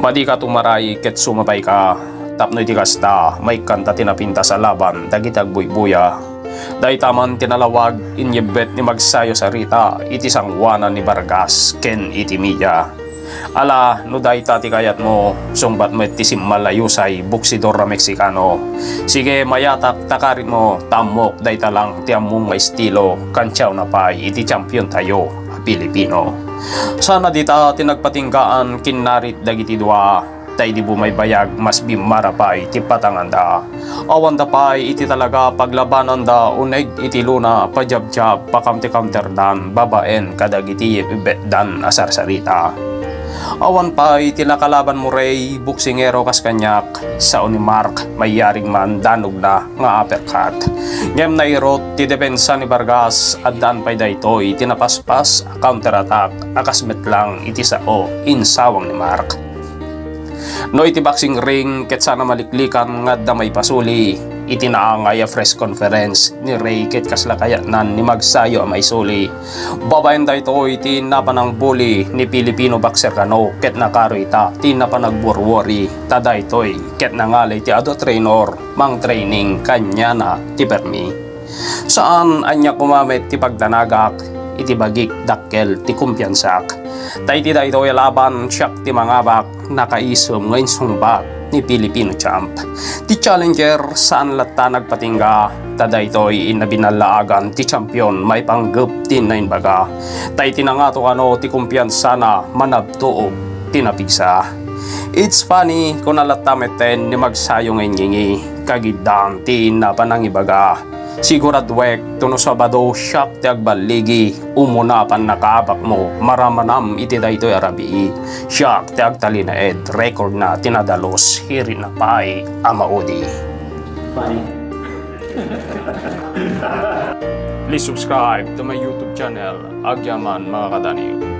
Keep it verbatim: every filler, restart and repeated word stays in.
Madika tumaray ket sumabayka, tapno iti kasta, maikkanta ti napintas a laban dagiti agbuybuya. Dayta man ti nalawag, inyebbet ni Magsayo Sarita iti sangoanan ni Vargas ken iti media. Ala, no dayta ti kayatmo, sungbat met ti simmal a yusay boksidor a Meksikano. Sige, mayatak ta karitmo, ta ammok dayta lang ti ammom nga estilo, kantiawna pay iti championtayo a Pilipino. Sana dita ti nagpatinggaan kinnarit dagiti dua, ta idi bumaybayag, mas bimmara pay ti patanganda. Awanda pay iti talaga paglabananda, uneg iti luna, pajabjab, pakamti-kamterdan babaen kadagiti betdan a sarsarita. Awan pay ti nakalabanmo, Rey, boksingero kas kaniak, sao ni Mark, mayarig man danogna nga uppercut. Ngem nairut ti depensa ni Vargas, addaan pay daytoy ti napaspas a counterattack a kas met lang iti sao insawang ni Mark. No iti boxing ring ket sana maliklikan nga adda maipasuli, iti naangay a press conference ni Rey ket kasla kayatnan ni Magsayo a maisuli. Babaen daytoy ti napanangbuli ni Filipino boxer kano ket nakaroy ita ti napanagwurwuri, ta daytoy ket nangalay ti adu a trainer mangtraining kaniana ti permi. Saan ania koma met ti pagdanagak iti bagik, dakkel ti kumpiansak. Ta iti daytoy a laban, siak ti mangabak, nakaisem nga insungbat ni Filipino champ. Ti challenger, saan latta nagpatingga, ta daytoy inna binallaagan ti champion maipanggep ti naimbaga. Ta iti nangato kano ti kumpiansana, manabtuog ti napigsa. It's funny, kuna latta metten ni Magsayo nga inngingi, kagiddaan ti inna panangibaga. Siguraduek, no Sabado, siak ti agballigi, umuna a pannakaabakmo, maramanam iti daytoy a rabii. Siak ti agtalinaed, record na ti nadalus, hirit na pay a maudi. Funny. Please subscribe to my YouTube channel, Agyaman Mga Kadaniw.